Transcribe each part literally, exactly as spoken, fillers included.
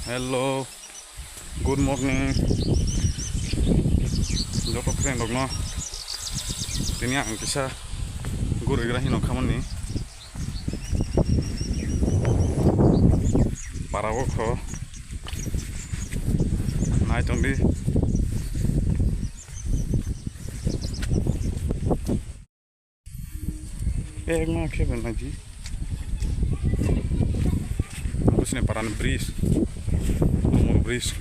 Hello, good morning. Joto friend rokno tini ang kisa gurigra hino khamani para o kho nai tongdi. Ek ma khe ba naji. Abo sini parani bridge. Amo bridge.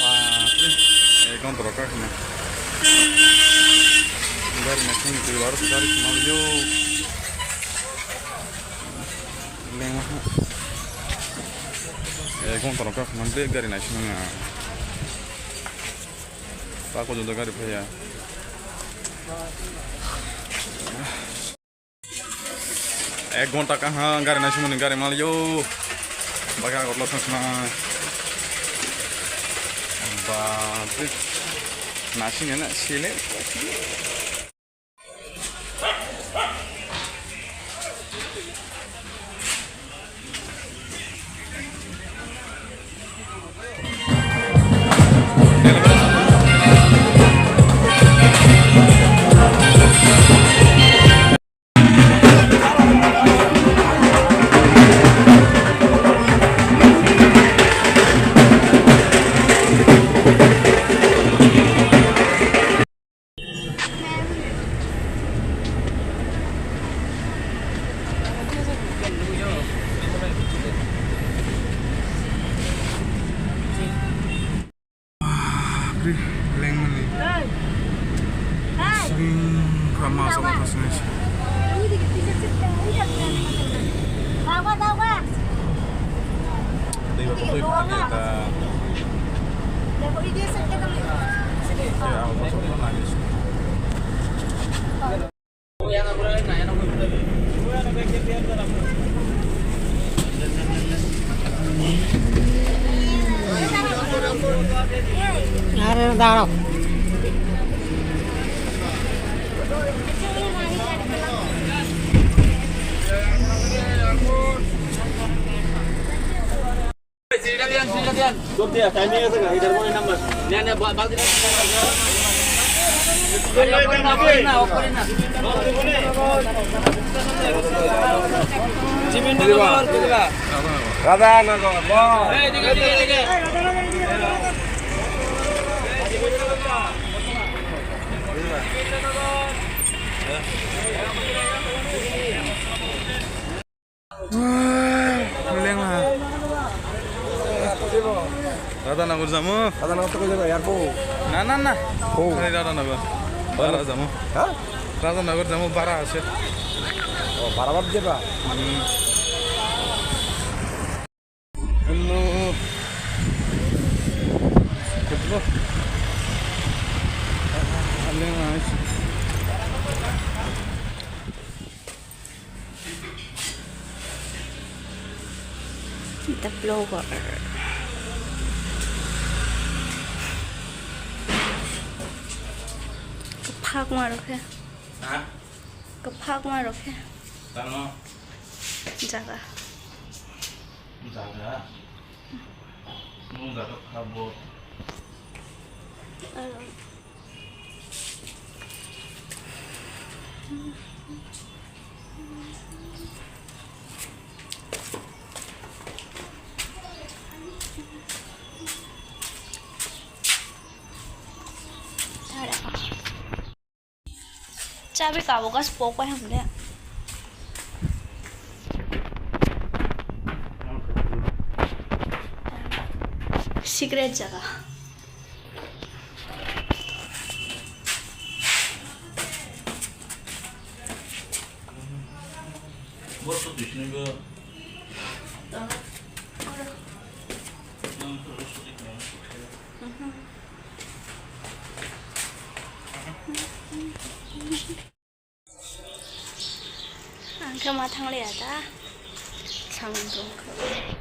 Bapre, ek ghonta rok kha khna. Gari naising ni twi bar gari khna yo. Leng ha. Ek ghonta rok kha khna de gari naising na. Ta ko joto gari phaya. Ek ghonta kaham gari naisingmani gari mal yo. Bagwi Agartala thangkha. Ba, naising na sele. Bri lengmani. Sing kha ma sa ma sa. Are daro. Radhanagar, bro. Lengma. Radhanagar jamu. Radhanagar to koi jaga airport. Na, na, na. Oh. Khali Radhanagar. Bara jamu. Ha? Radhanagar jamu bara ase. Oh, bara bab jeba. Hmm. Hello. Hello. Ah, lengma. The blower. Kwphak ma rokhe. Ha? Kwphak ma rokhe. Tamo? Jaga. Jaga? Nung jaga kha bo. Aro. Chabi kabo gas pok pai hamle. Secret jaga. Ang khe ma thangliya da.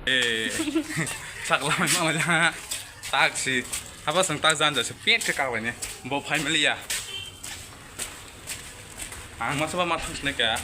Eh, sak lamai ma wala. Tak si. Apa sang tak jan jasa pet ke kawai ne. Bo family ya. Ang masa ba mathang sini ka.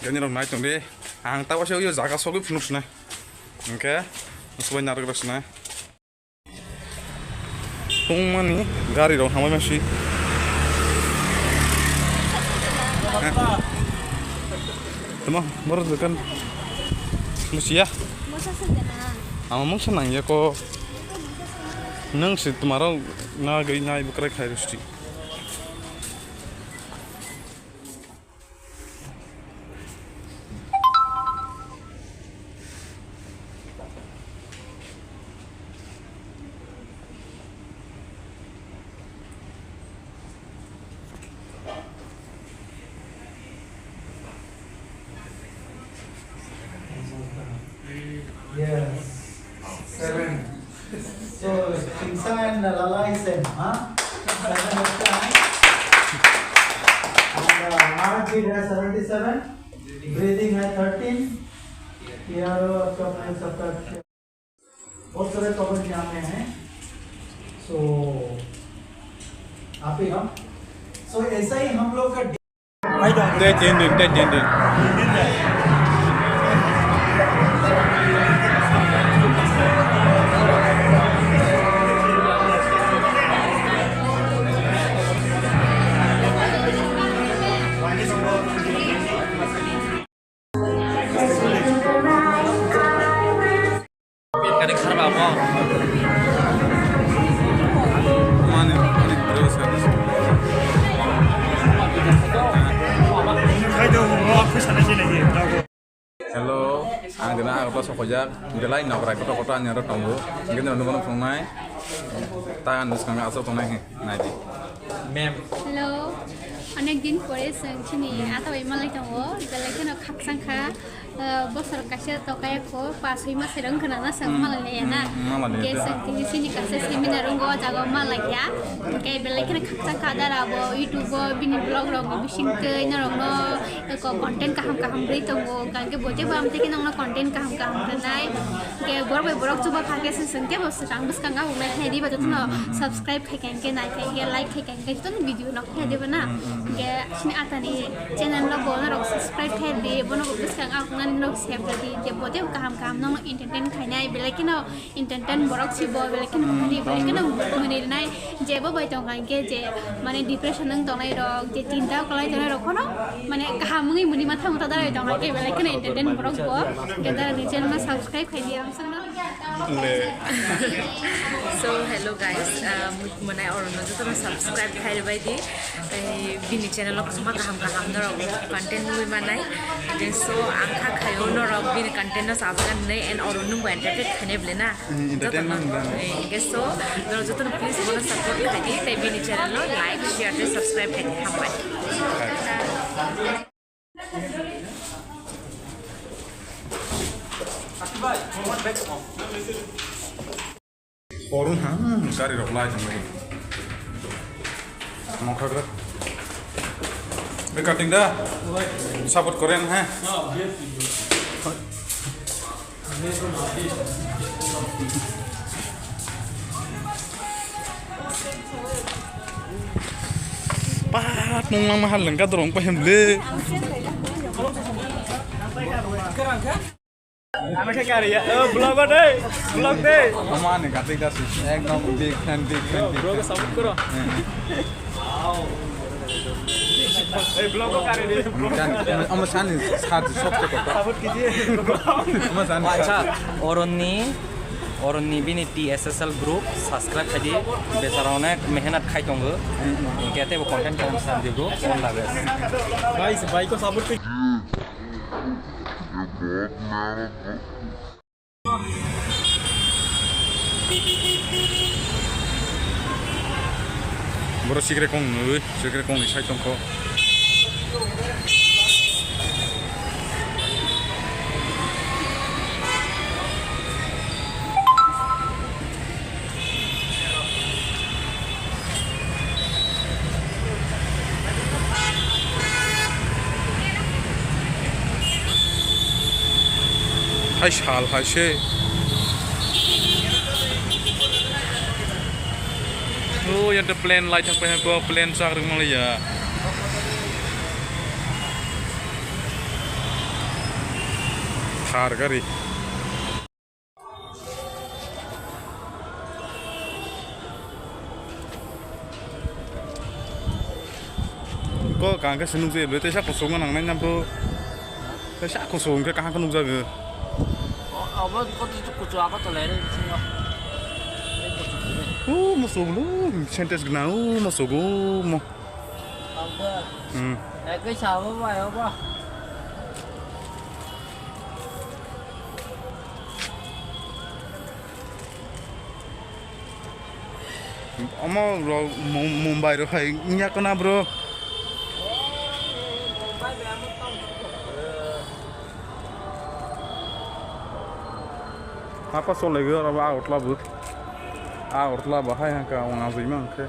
Gani rok nai tong de. Ang tawa se yo jaga sogwi phunuk sini. Oke. Subai narok rok sini. Tongmani gari rok hambai masi. Tama, boro dokan. Musia. Ama mungsa nang ya ko. Nang si tumaro na gai nai bukrai khai rusti. Yes. Seven. So, Singsa and Lala is same, huh? Seven is same. And, uh, heartbeat has seventy-seven. Breathing has thirteen. P R O आपका अपने सबका बहुत सारे कवर किया हमने हैं। So, आप ही हम। So, ऐसा ही हम लोग का Te tin din, te tin din. Kani kharba bo. Mani, mani bro sa. Hello, ang dina ang to sokojak, belai nokrai kotor kotor ani aro tongo. Gini anu mano phungnai. Ta ang nuskang asok tongnai. Naidi. Ma'am. Hello. Onek din pore chwng chini ata bai malai tongo. Belai kheno khakchang kha. Uh, bosor kaisa tokaya ko pa soi ma serang khana na chwng malai ya na. Malai. Ke chwng tini chini kaisa seminar wngo o jaga o malai ya. Ke belai kheno khakchang kha dara bo YouTube o bini vlog rok ni bising twi norok no ko content kaham kaham rwi tongo. Hwnkhe bo tei bo amtwi khe nokno content kaham kaham rwnai. Hwnkhe borok bai borok chuba kha khe se chwng tei bo swkang bwskango ang nai khe diba jotono subscribe khai kha hwnkhe nai kha hwnkhe like khai kha hwnkhe jotono video no khe diba na. Hwnkhe chini atani channel no bo norok subscribe khai di bono bo bwskango ang nani norok sep rwdi je bo tei bo kaham kaham nokno entertain khainai belai kheno entertain borok si bo belai kheno funny belai kheno mwnwi rwnai je bo bai tong kha hwnkhe je mane depression wng tongnai rok je chinta kwlai tongnai rok phano mane kaham wngwi mwnwi ma thango ta darai tong kha hwnkhe belai kheno entertain borok bo hwnkhe darai ni channel no subscribe khai di ang sangno. Le. So hello guys, uh, mui mwnai oro no jotono subscribe khai rwbai di. Tei bini channel o kwbangma kaham kaham norok content nugwi manai. Hwnkhe so ang kha khaio norok bini content no chajaknai and oro nwngbo entertain khainai bwle na? Hmm, entertainment jotono, bwle. Eh, hwnkhe so norok jotono please bono support khaidi tei bini channel no like, share tei subscribe khaidi. Hambai. Porun ha, hmm, gari rok lai tong lai. Mokha gra. Be cutting da. Support kore na hai. Pat nung lang mahal lengka dorong pa hem le. Ano khe kari ya? Oh, vlog o dei. Vlog dei. Mama ne kati kasi. Ekdom big fan, big fan, big fan. Vlog o support koro. Ei, vlog o kari dei. Omo sani sat sot ko. Support kijiye. Omo sani. Acha, oronni, oronni bini T S S L group subscribe khaidi. Besara onek mehnat khai tongo. Kete bo content kalam sandi bro. All the best. Guys, bhai ko support kar. Boro sikre kong nwi, sikre kong ni side tongkho. Sal hai se. O, yang te plane lai thang pai ko, plane chak ring mali ya. Thar gari. Ko kaham khe se nukjagwi bwlwi teisa kuchukma nangnai na bro. Teisa kuchuk hwnkhe kaham khe nukjago. O, obo koto kuchuk ako tolai re bisingo. Tei kuchuk khe. O muchuk bwlwi sentence gwnang o muchuk o mo. Obo. Hmm. Ekoi sabo bai obo. Omo rok Mu-, Mumbai rok hai wngya kona bro. Apa solai gwi oro bo Agartala bo. Agartala bo hai hangka wng ajui ma hwnkhe.